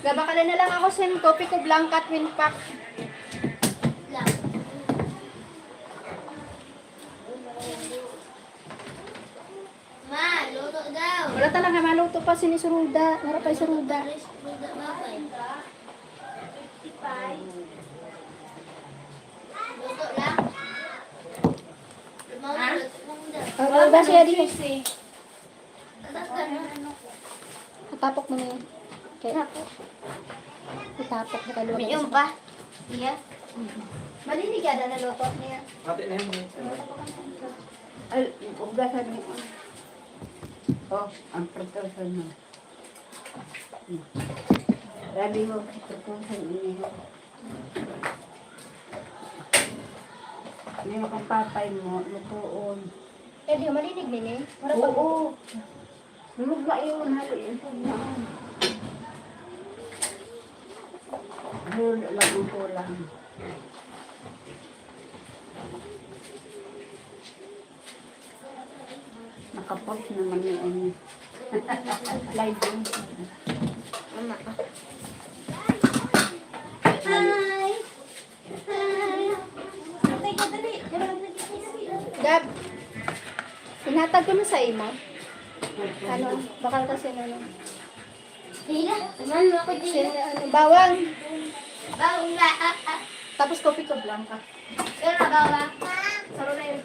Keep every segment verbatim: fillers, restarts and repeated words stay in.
Gabakala na lang ako sin Coffee ko Blanca twin pack. Ma, luto daw. Wala talaga maluto pa, sinisuruda. Wala pa isuruda. Luto daw, babay. Luto lang. Lumaw, luto lang daw. Oh, wala ba siya di? Tapos ganun. Katapok mo na yan. Okay. Katapok na kaluwa. May yung pa? Iya? Malinig yata na luto niya. Ate na yun, eh. Ay, hugasan mo. Oh, ang prutusan mo. Sabi mo, prutusan niya. May makapapay mo, lutuon. Kaya di malinig nini? Marapag. Oo. Lugma yun, hali, lugma. Yun lang ang kulang. Nakapost naman yung ano. Live yun. Mama. Hi! Gab, inatag ko na sa imo. Ano, bakal kasi na lang. Hila, ano ako din? Ano, bawang. Bawang na. Tapos Coffee ko Blanca. Pero na bawang. Saro na yun.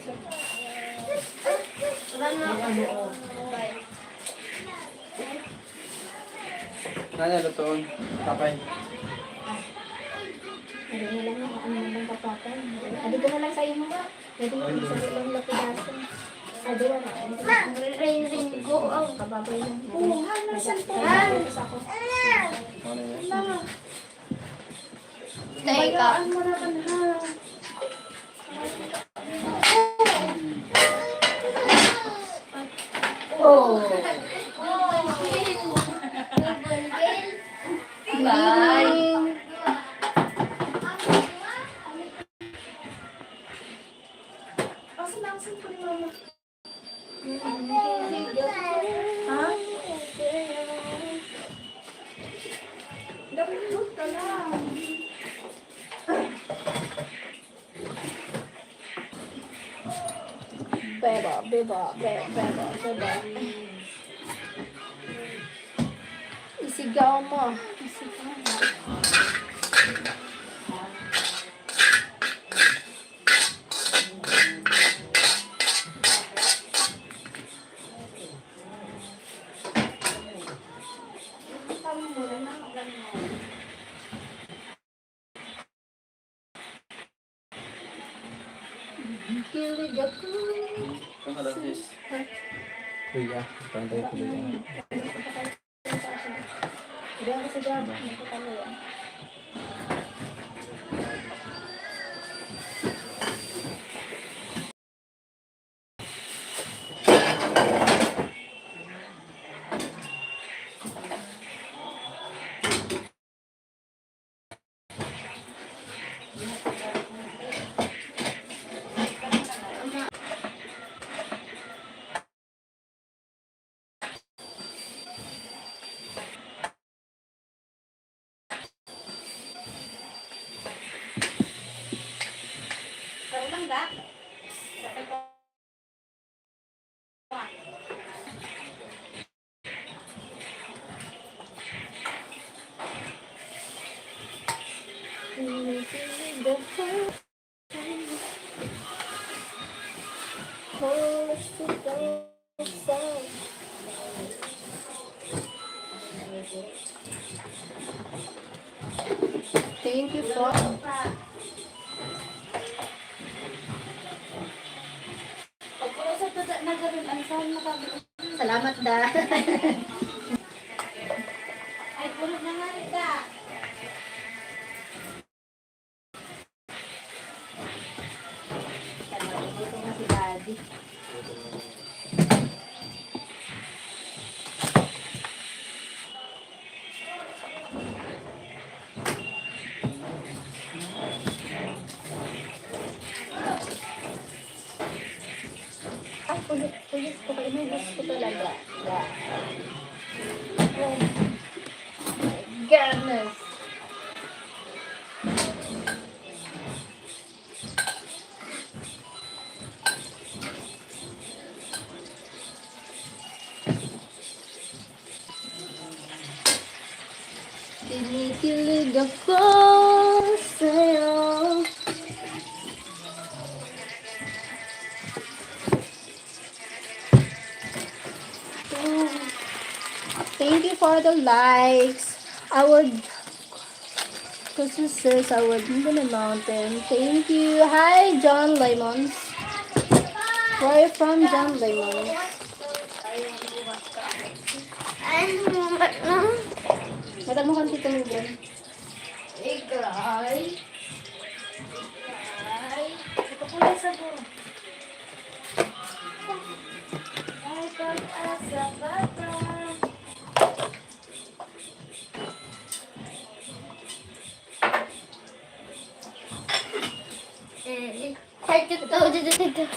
Ano ako? Ano, lutoon? Papay. Ano na lang, ano na lang papatay. Adi ko na lang sa imo ba? Pwede mo sa ilang lapidasan. Adi na. Ring-ring go ang kababay lang. Oo, nga, nasan po? Ay, ako. Ano yan? Bayaan mo na kan ha. Oh. Bye. Asan ang cellphone ni Mama? Ha? Dapat ka lang. Beba, beba, beba, beba, beba. Isigaw mo. Isigaw mo. Kilig ako. Ito na lang, sis. Kuya, pantay ko lang. Diyan kasi dapat, hindi ko kaya. Thank you po. Salamat, da. Ay, pulog na nga rin, da. Gutom na si Daddy. Ay, ulit, ulit ko kayo. Gusto ko talaga. Goodness. Kinikilig ako sa'yo. Thank you for the likes. I would Christmas says I would live in a mountain. Thank you. Hi, John Lemons. Where are you from, John Lemons? Ay, ano? Matag mo kan Tito Ruben. Ikay. Ikay. Ito po yung sagot. Ay, pag-asa pa ba? Eh, ay, ito, ito, ito, ito.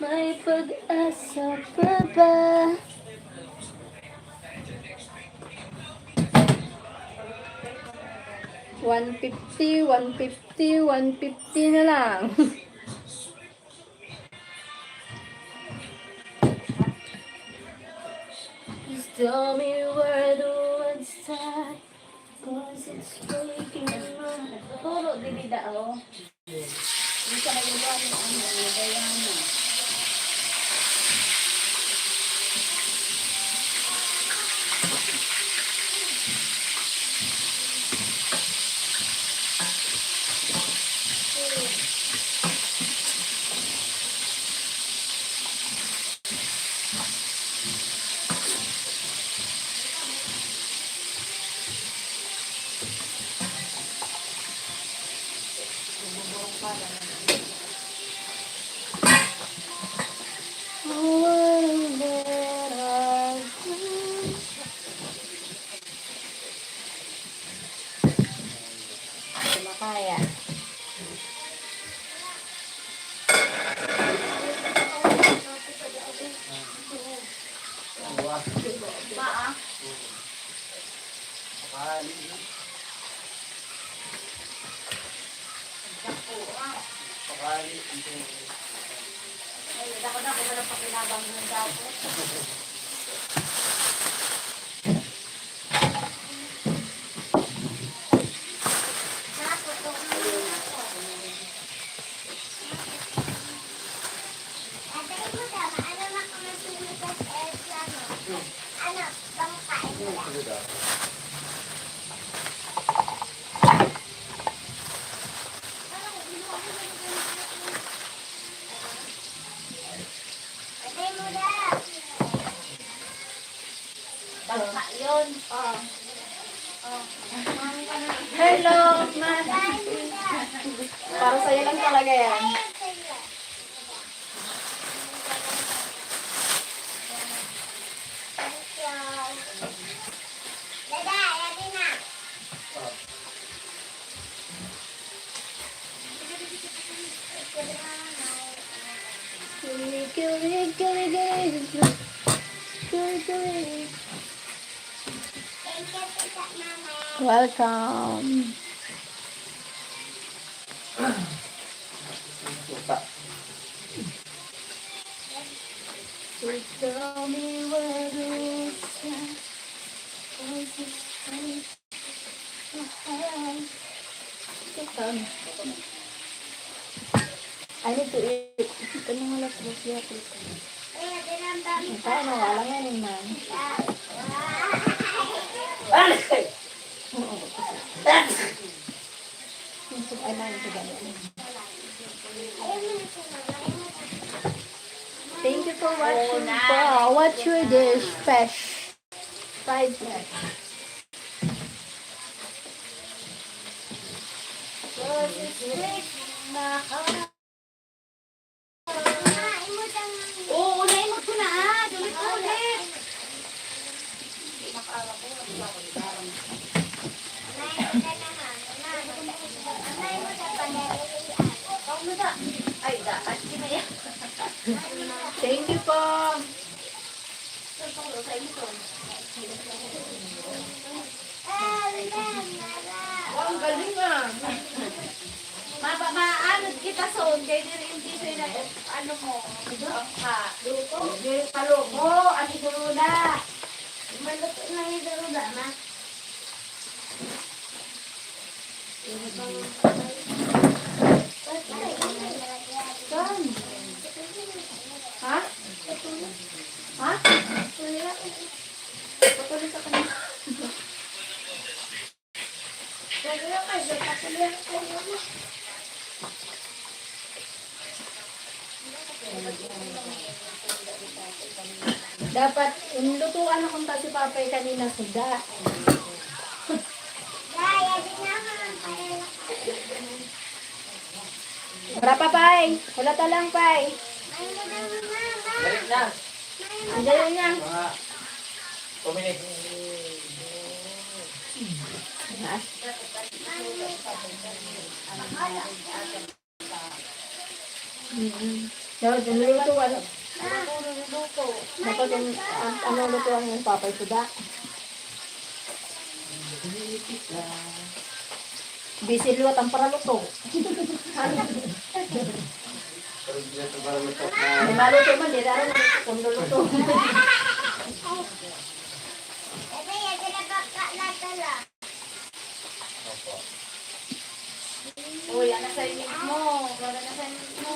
May pag-asa pa ba? One fifty, one fifty, one fifty na lang. Please tell me where the words start, 'cause it's breaking my heart. Natuturo, dili daw. Hindi siya nagagawa ng ano, nagagawa na. Sumakaya. Bangka yun. Hello, ma. Para sa'yo lang talaga yan. Welcome. Tell me where to start. Ito, ano? I need to eat. Ito na nga lang, tapos yakult. Ito, ano, wala nga yun, man. Oo. Gusto ko, ano, ito, ganun. Thank you for watching po. What's your dish? Fish. Fried fish. Oo, naimot ko na, ah. Ulit-ulit. Ay, da, at kinaya. Thank you po. Ang galing, ah. Maba-, maanod kita son, kay diri yung tisoy na, ano mo, ang ha. Luto? Diri pa luto, ang idurula. Maluto na yung idurula, ma. Saan? Ha? Ha? Patuloy sa kanya. Dapat, inlutuan akong ta si Papay kanina, suda. Wala pa, Pay. Wala ta lang, Pay. Balik na. Ang galing niya. Mga two minutes. Mm. Dapat yung luto, ano? Dapat yung, ang, ano, luto ang yung papay suda. Busy liwat ang paraluto. May maluto man, di na alam kung luluto. Uy, ang assignment mo. Wala na assignment mo.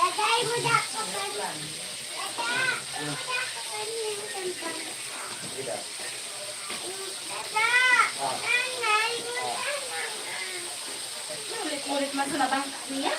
Tatay mo, dako ka. Tata, dako ka niya sa bangka. Tata, nanay mo, tama. Ulit-ulit man sa nabangka niya.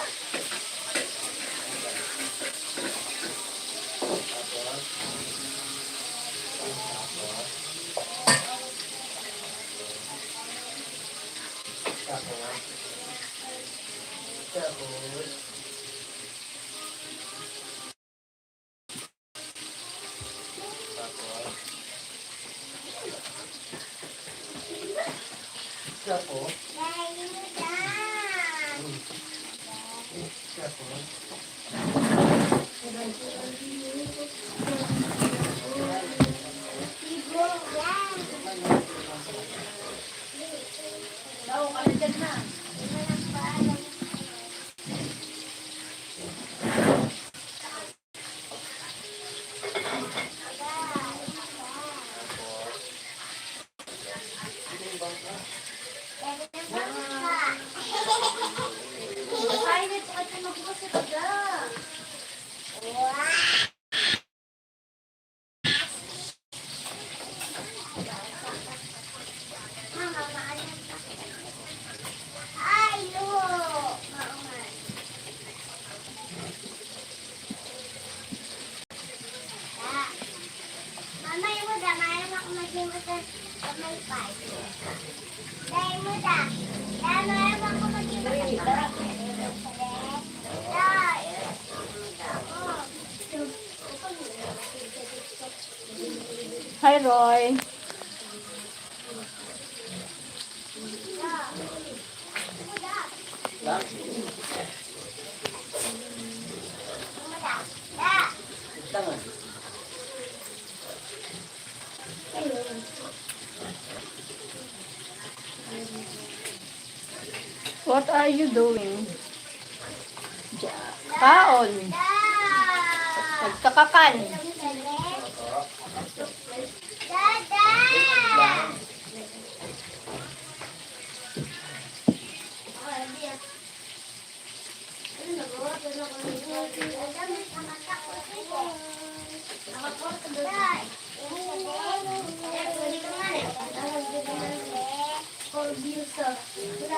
Mamay mo da, mayroon ako maging utan sa may party. Dahil mo da, dahil mayroon ako maging utan sa may party. Hi, Roy. What are you doing? Diya. Kaon. Nagkakakan.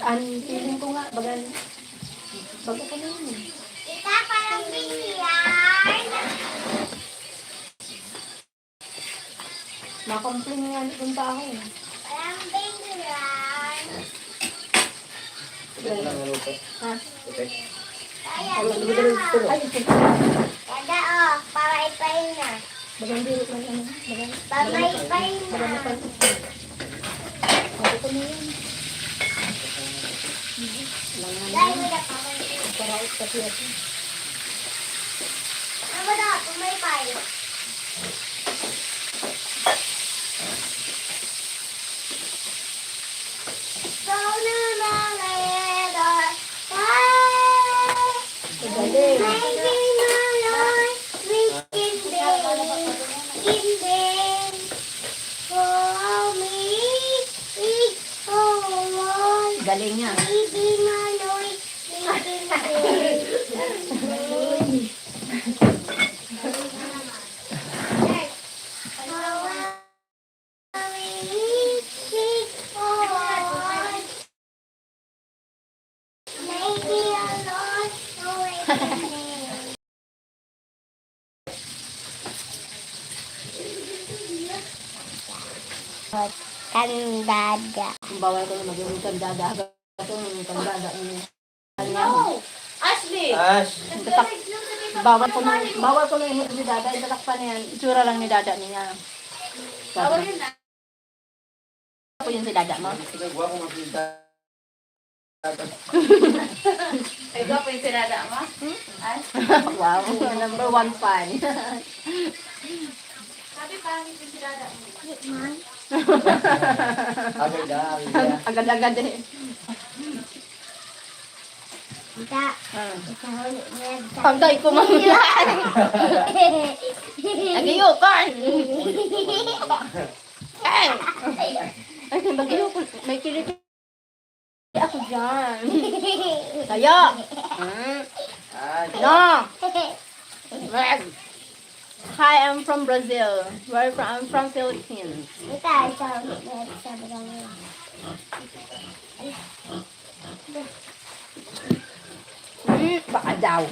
Ang feeling ko nga, baga, baga pa naman eh. Tita, parang billiard. Makomplain nga itong tao eh. Parang billiard. Ito lang ang luto. Ha? Ito. Kaya Ay, ito. Dada, oh, para ipain na. Bagang diri lang, ano, bagang, Para ipain na. Bagang napan. Ako ko na yun. Dahil wala pa man. Paraot kasi ako. Ano ba daw? Kung may pain. Magaling. Galing niya. Kandada. Bawal ko na maging kandada. Ito yung kandada niya. No! Ashley! Ash! Tatak-, bawal ko na, bawal ko na yung si dada. Yung tatakpan niya, itsura lang ni dada niya. Bawal yun, ah. Ako yun si dada mo. Gusto ko yung guwapo mo si dada. Ay, gwapo yung si dada mo? Hmm? Ay. Wow, number one fan. Sabi, pangit yung si dada mo. Agad, agad, agad. Agad-agad eh. Tita, Ah. Isahuli mo yan sa Pagday ko man. Nagiyukan. Ay! Ay, nagiyukan. May kilikili ako dyan. Kaya. Hmm. Ay. No. Red. Hi, I'm from Brazil. Where from? I'm from Philippines. Ito, ito. Ito, ito. Hmm, baka daw.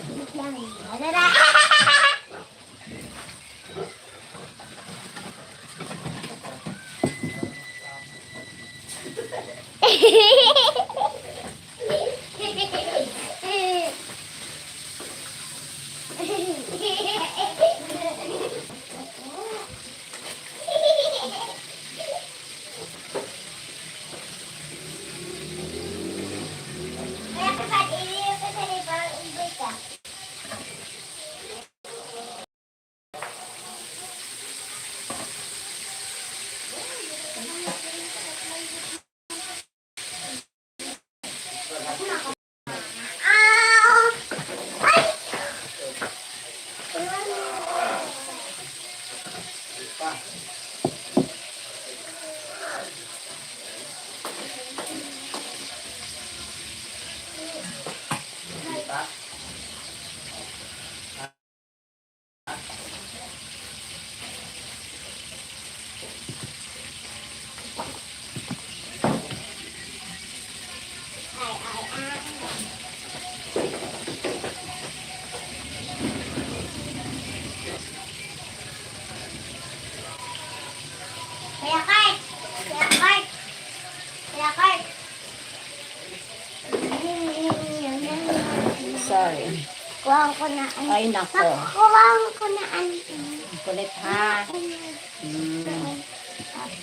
Kuya Kurt! Kuya Kurt! Kuya Kurt! Sorry. Kuhaan ko na, an-, Ay, nako. Kuhaan ko na, an-, Kulit, ha? Ano? Hmm.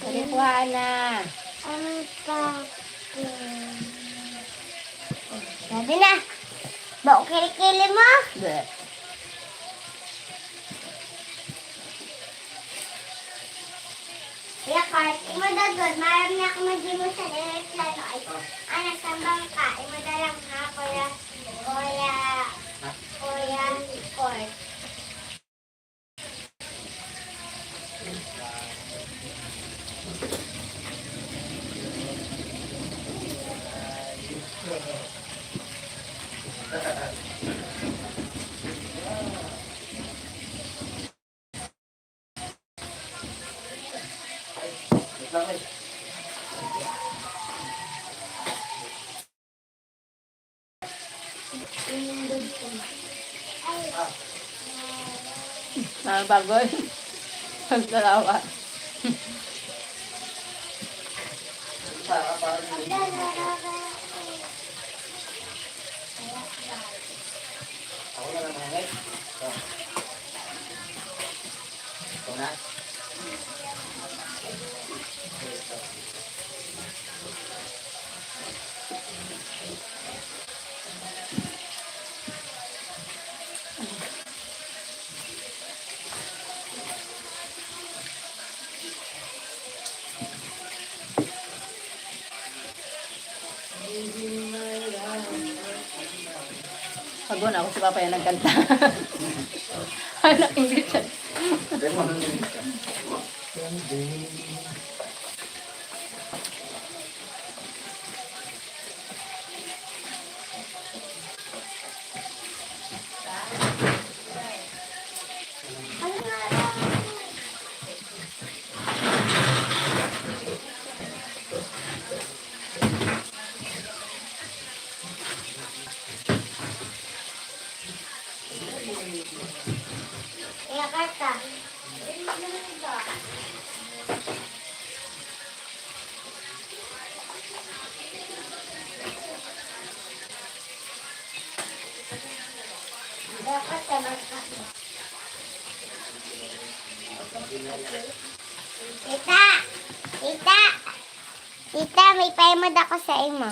Kulit, Juana. Ang pa-, Sabi na. Ba, kilikili mo? Bleh. Kuya Kurt. Imo da gud, maaram na ako maghimo sa eroplano ay. Ana, sambang ka. Imo da lang ha, Kuya, Kuya, Kuya Kurt. Mga bagoy. Pagdalawa. Ako na lang, mga guys. Ito. Ito na. Pagod na ako si Papa yan nagkanta. Anak, English yan. Tita! Tita! Tita, may paimod ako sa imo.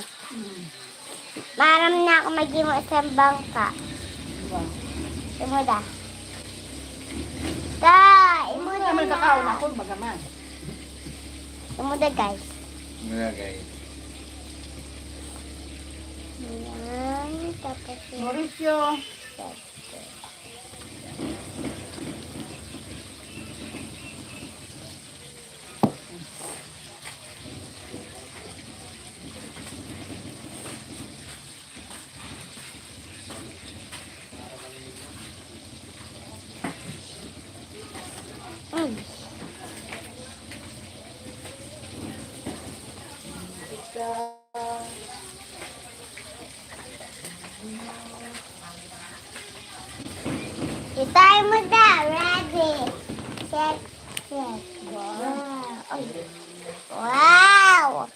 Maaram na ako maghimo sa bangka. Imo da. Ta, imo da naman na. Kakaon ako, magaman. Imo da, guys. Imo da, guys. Yan, tapos yun. Mauricio. Ay. Itay mo da. Ready, set, set. Wow. Ay. Wow.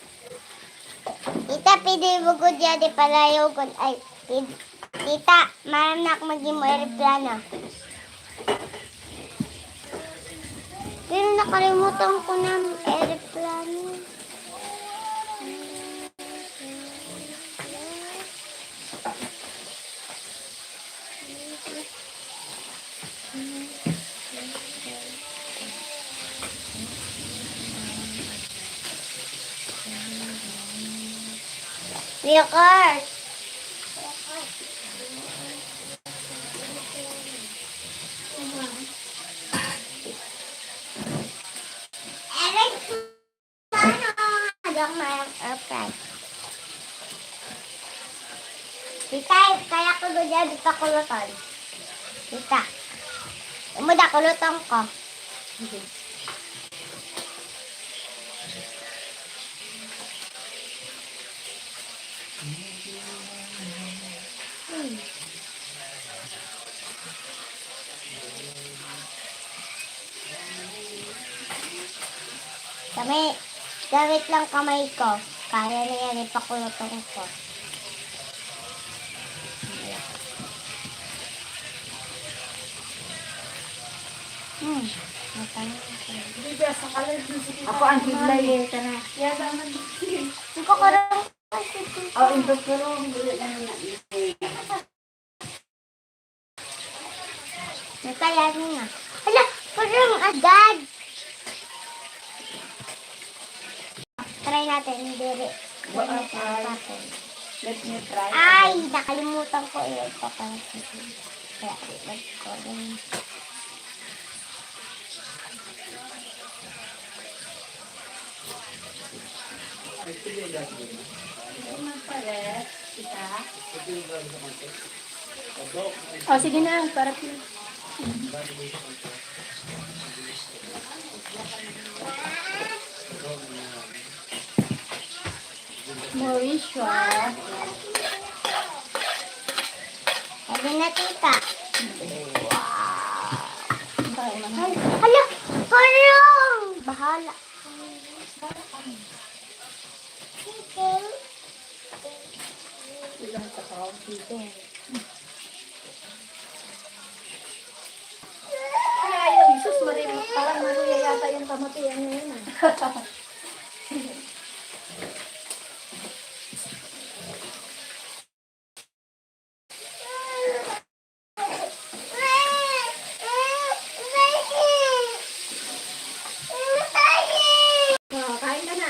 Tita, pwede mo ko dyan ipalayogon. Ay, pwede. Tita, maaram na ako maghimo eroplano. Pero nakalimutan ko na ang eroplano. Record. Aray ko, ano? Hanggang mayang airplane. Tita, kaya ko gud yan, di pa kuluton. Tita. Imo da, kuluton ko. Kami, gamit lang kamay ko. Kaya na yan, ipakulutan ko. Hmm, matangin siya. Ako ang kilay eh, tana. Yan naman. Ang kakarang. Oh, ang doktor, ang gulo na. Nagkayari na. Hala, parang agad. Try natin, diri. Baka Diri natin try. Natin. Let me try. Ay, nakalimutan ko i-off pa pala. Kaya, i-off ko rin. Hindi man pala, isa. O, sige na, para pi- Mauricio. Sabi na, tita. Wow. Ay, hala, parang bahala. Ilang sa tao dito. Kaya yung sus, mali-, parang maluya yata yung kamatian ngayon, ah. Oh, kain ka na.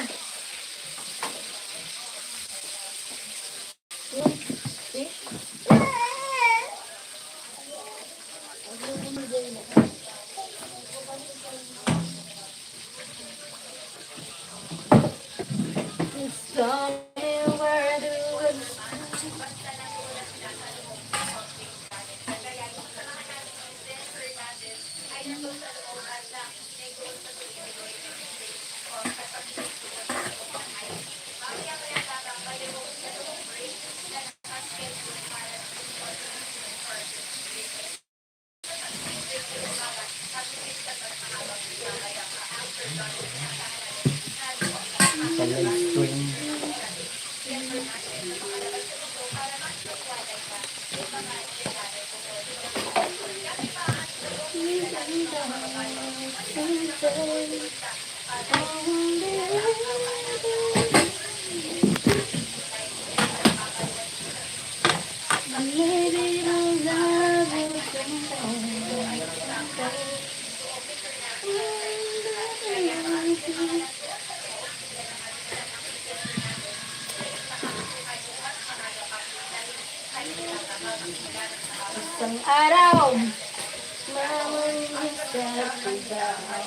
Sa live stream. Isang araw, mamumunta sa Cubao.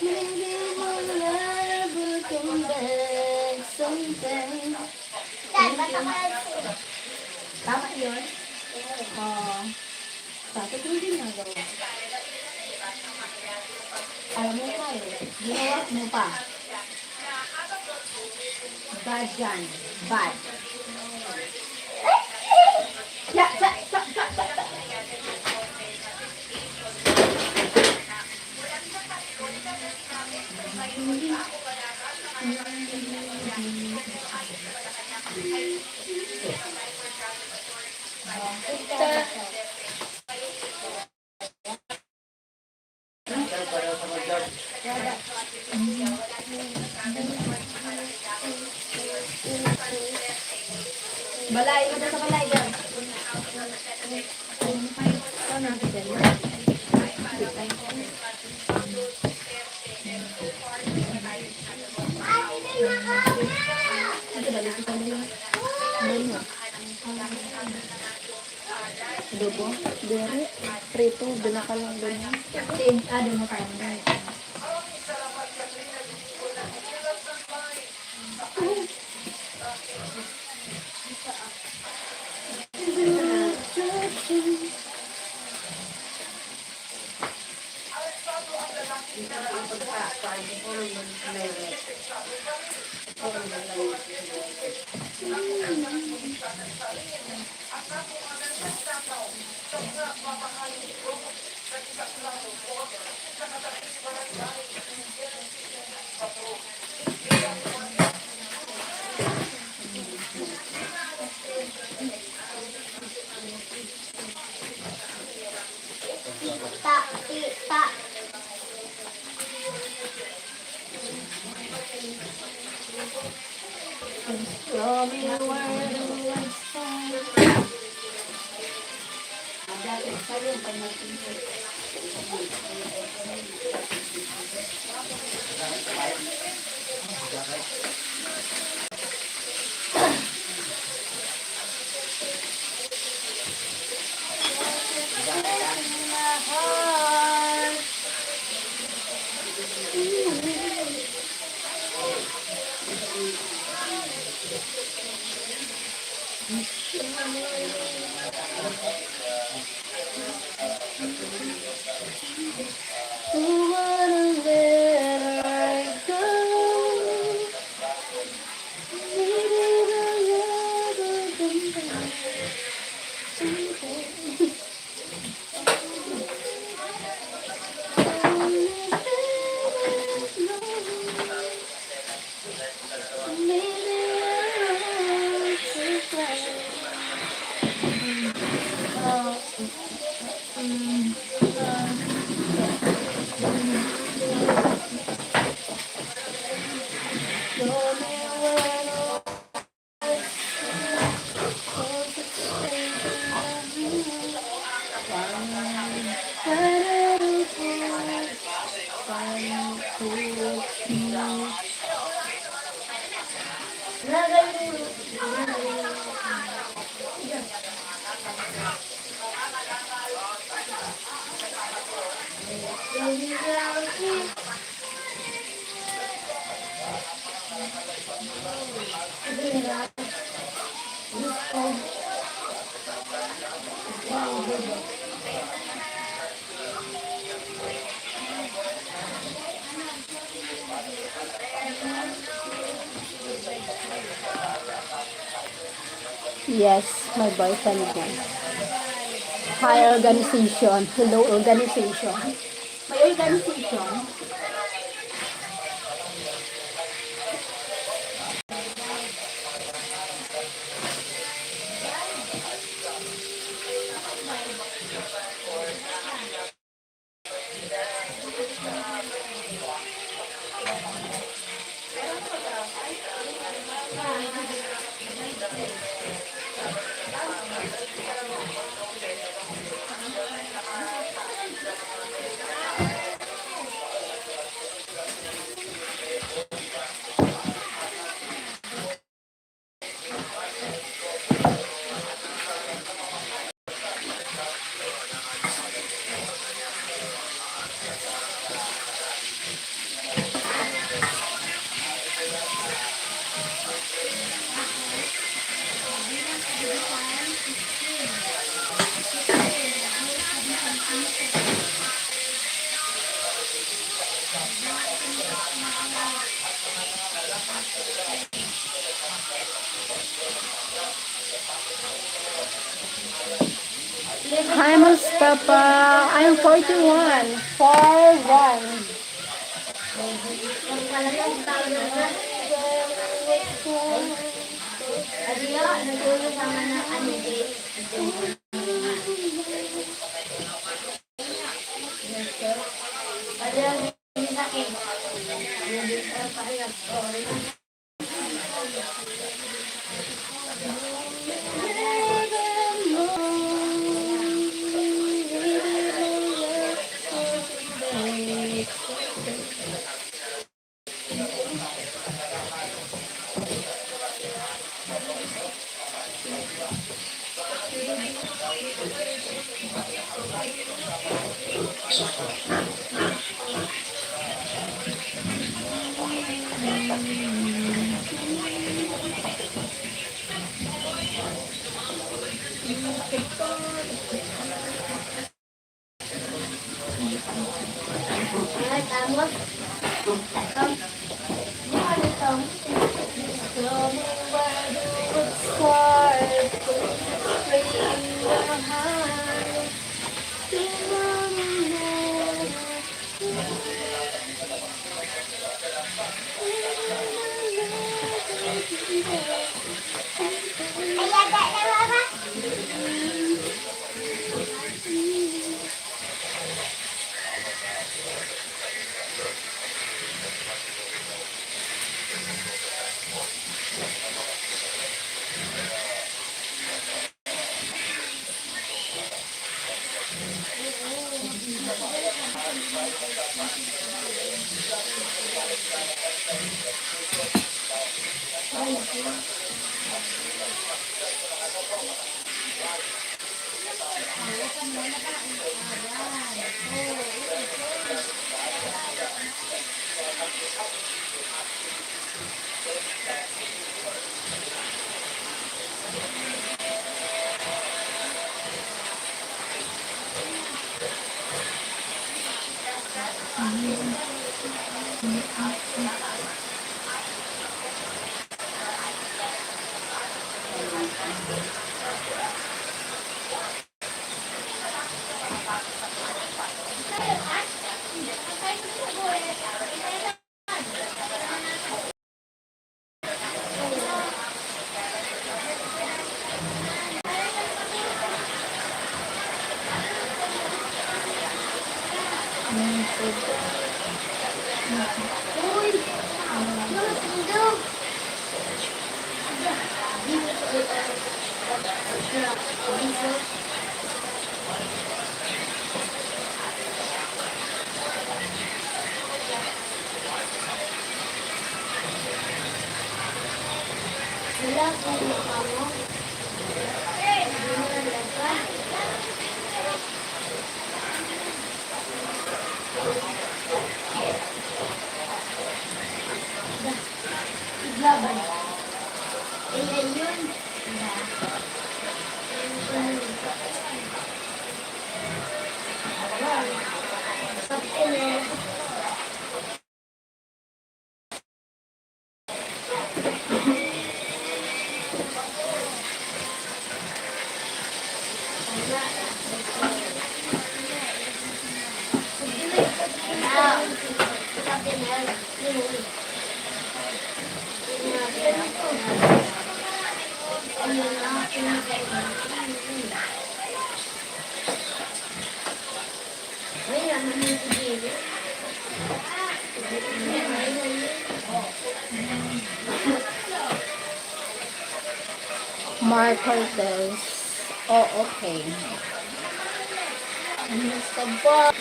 Hindi mo labot ang bag sometimes. Tama yun? Oo. Bakit hindi nagawa? Alam mo pa eh. Ginawa mo pa. Bad yan. Bad. Ya, sa, sa, sa, sa, sa. Adobo. Diri. Prito. Dinakal lang ganyan. Tin, ah, doon na tayo. Tita, tita. Yes, my boyfriend na. Hi, organization. Hello, organization. May organization. Hi, Mustafa. I'm forty-one. Four one. Iglaban. Kaya yun. Diba? Ayan. Kapten, eh. Mark Cortez. Oh, okay. Ano sa ba?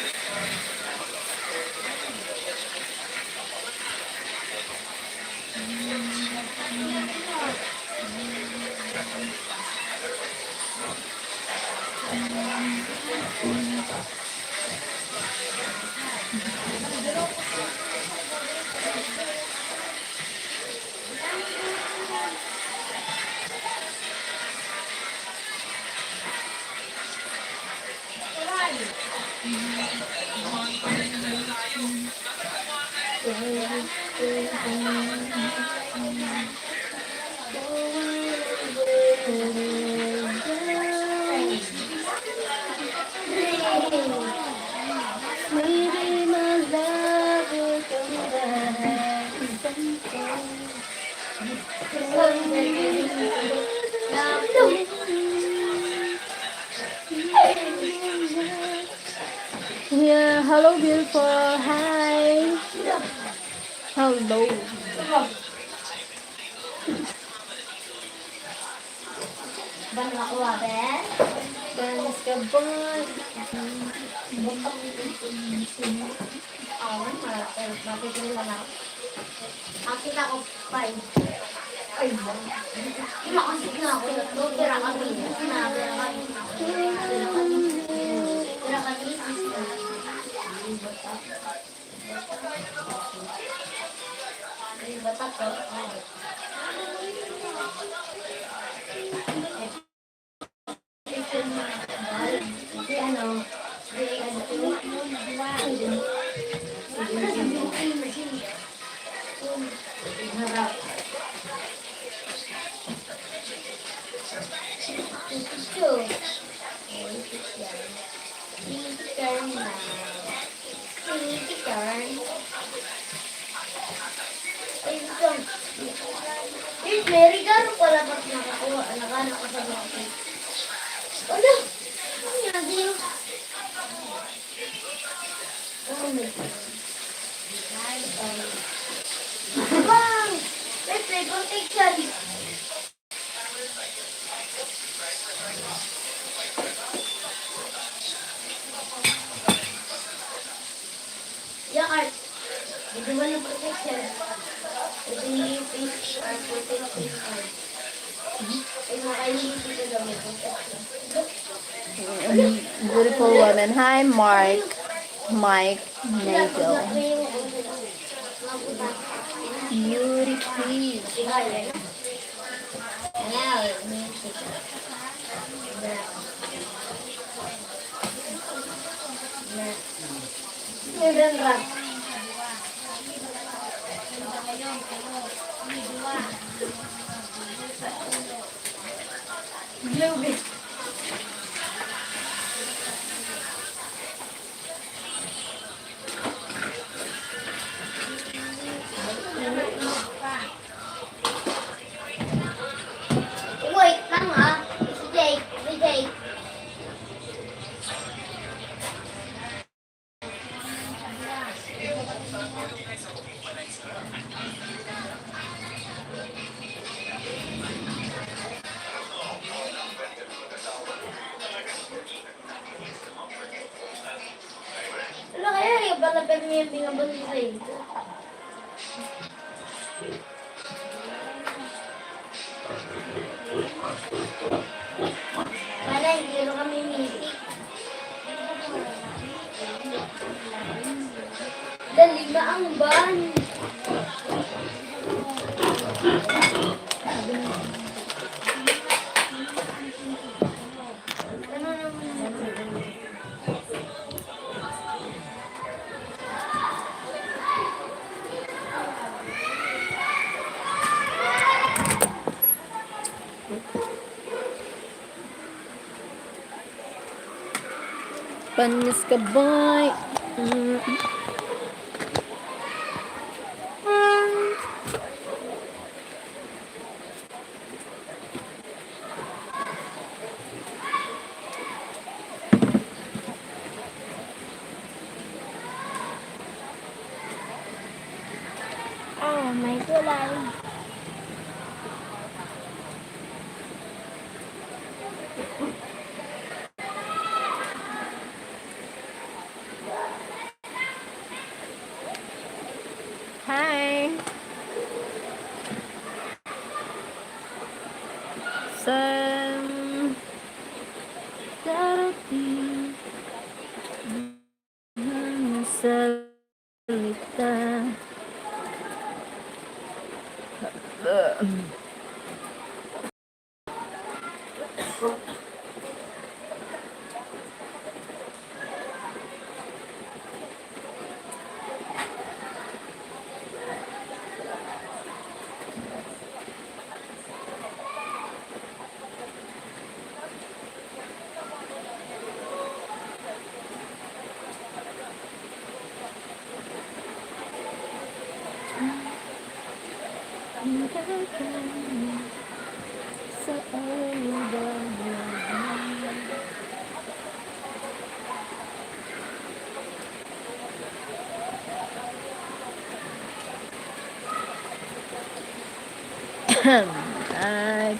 Yeah, hello, beautiful. Hi. Hello. Ban ako, ah, Ben? Bangs ka, boy. Awan, ma-, eh, mapipili lang ako. Ang kita ko, five. Five lang. Hindi ako, sige na ako. Pira kami. Pira kami. Pira kami. Ay, ito yan. Pinky turn na. Pinky turn. Ay, ito. Wait, may regalo pala pag nakakuha. Nakahanap ka sa mga cake. Wala. Ano nga, di? Oh my God. Wow! May flavor cake yan. Yeah, Art. Dito ba ng protection? Ito yung face, ah, protection, Art. Ay, makainit ito daw, may protection. Beautiful woman. Hi, Mark. Mike Nagel. Beauty queen. Globe. Wait lang, ah. Si Jake, si Jake. Ano kaya yung balabag niya yung binabalik sa ito? Para hindi rin kami mitik. Dali na ang van. Ano naman? Panyas ka, boy. Mm. Oh, may kulay. Hi. Sa darating ng salita. Sa Ay,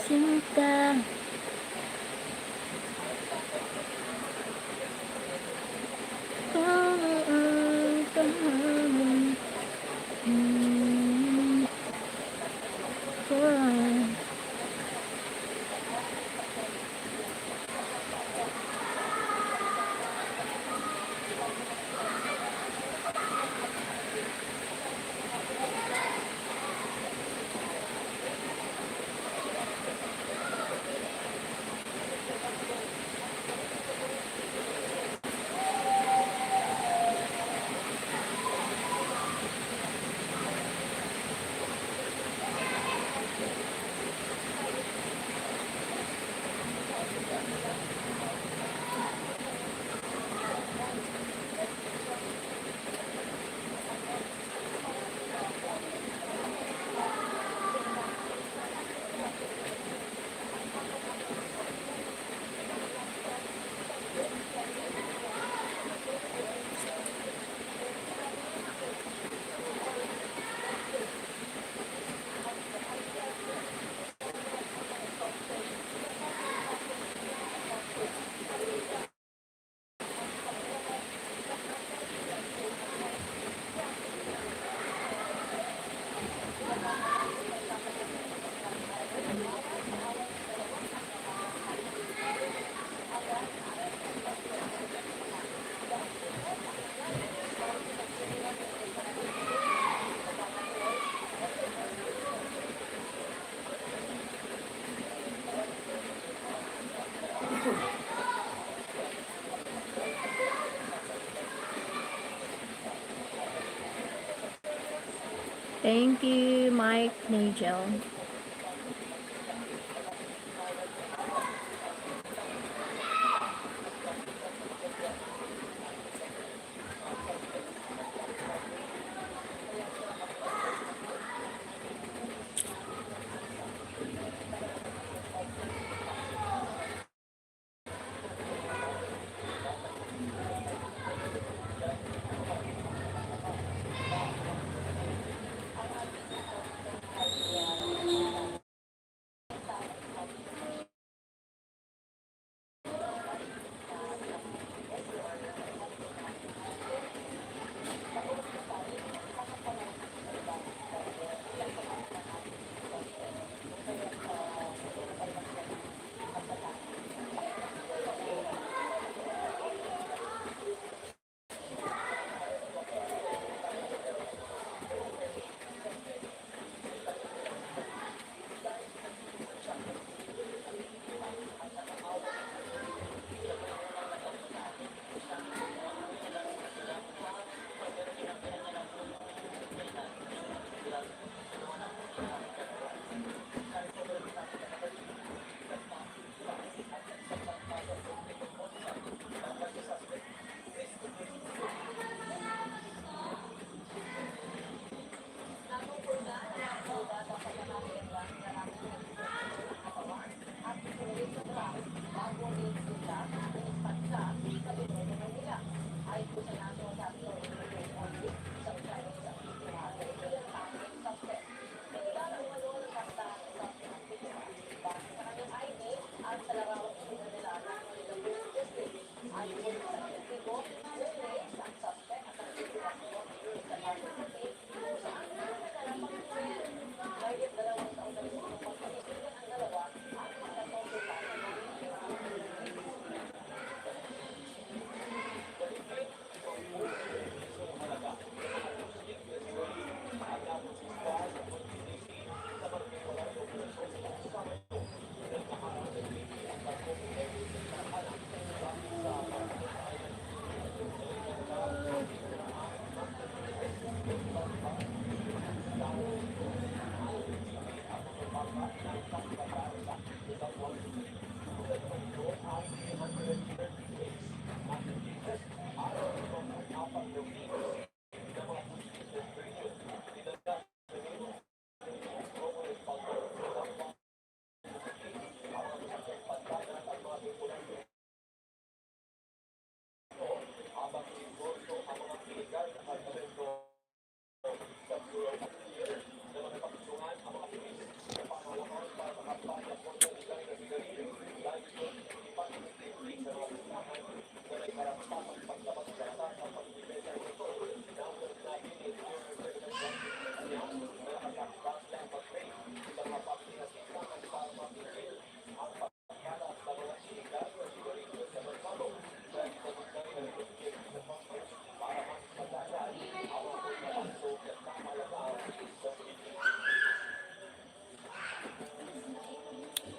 sinta. Thank you, Mike Nigel.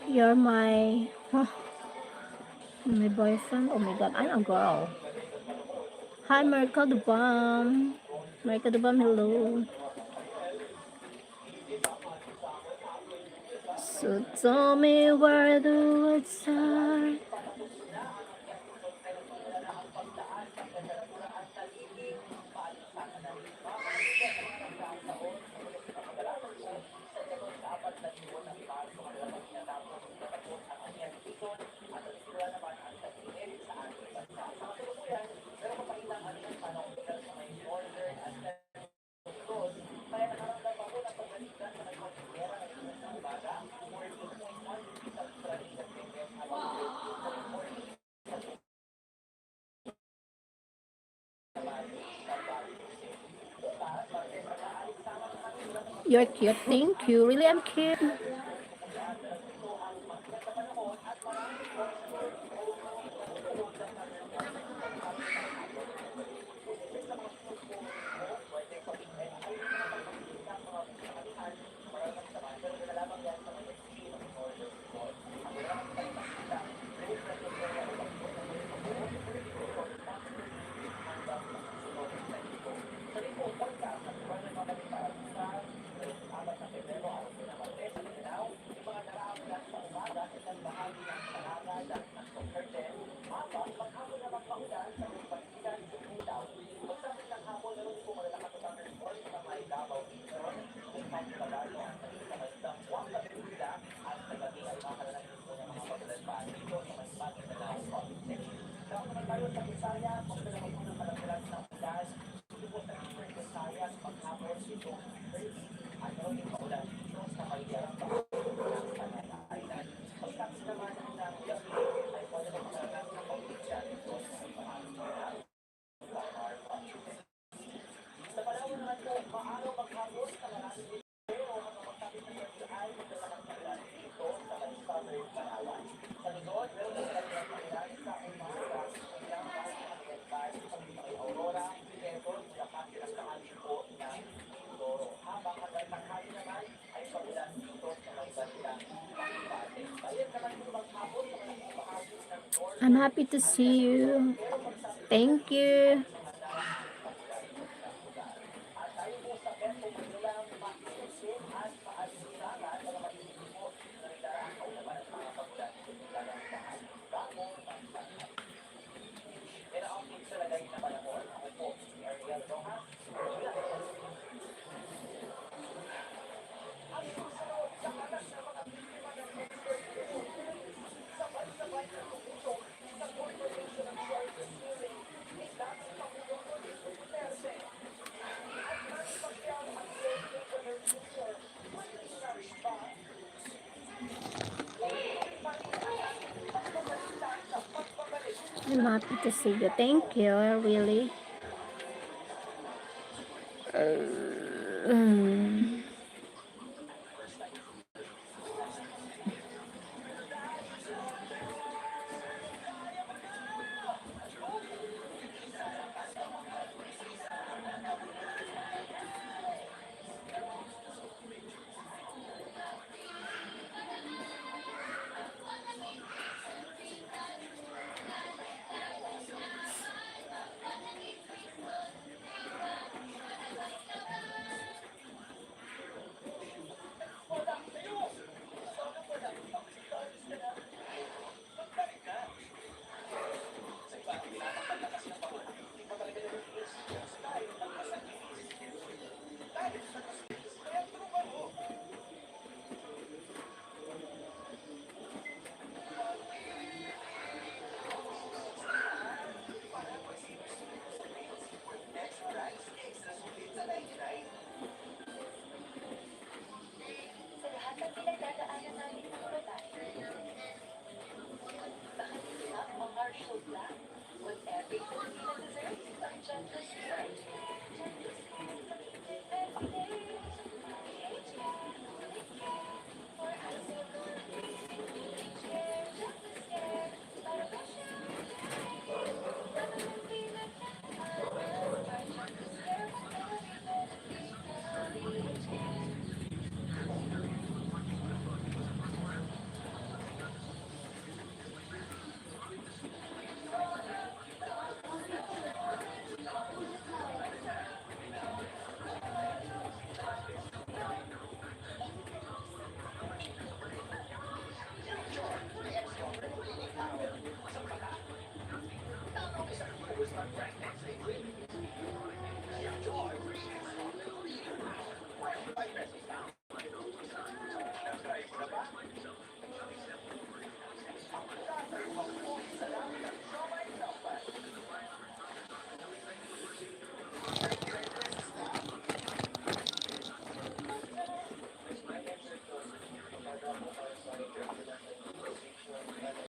You're my, huh? My boyfriend? Oh my God, I'm a girl. Hi, Mercado Bam. Mercado Bam, hello. So tell me where the words are. You're cute. Thank you. Really, I'm cute. I'm happy to see you. Thank you. I'm happy to see you. Thank you, really. Uh, mm.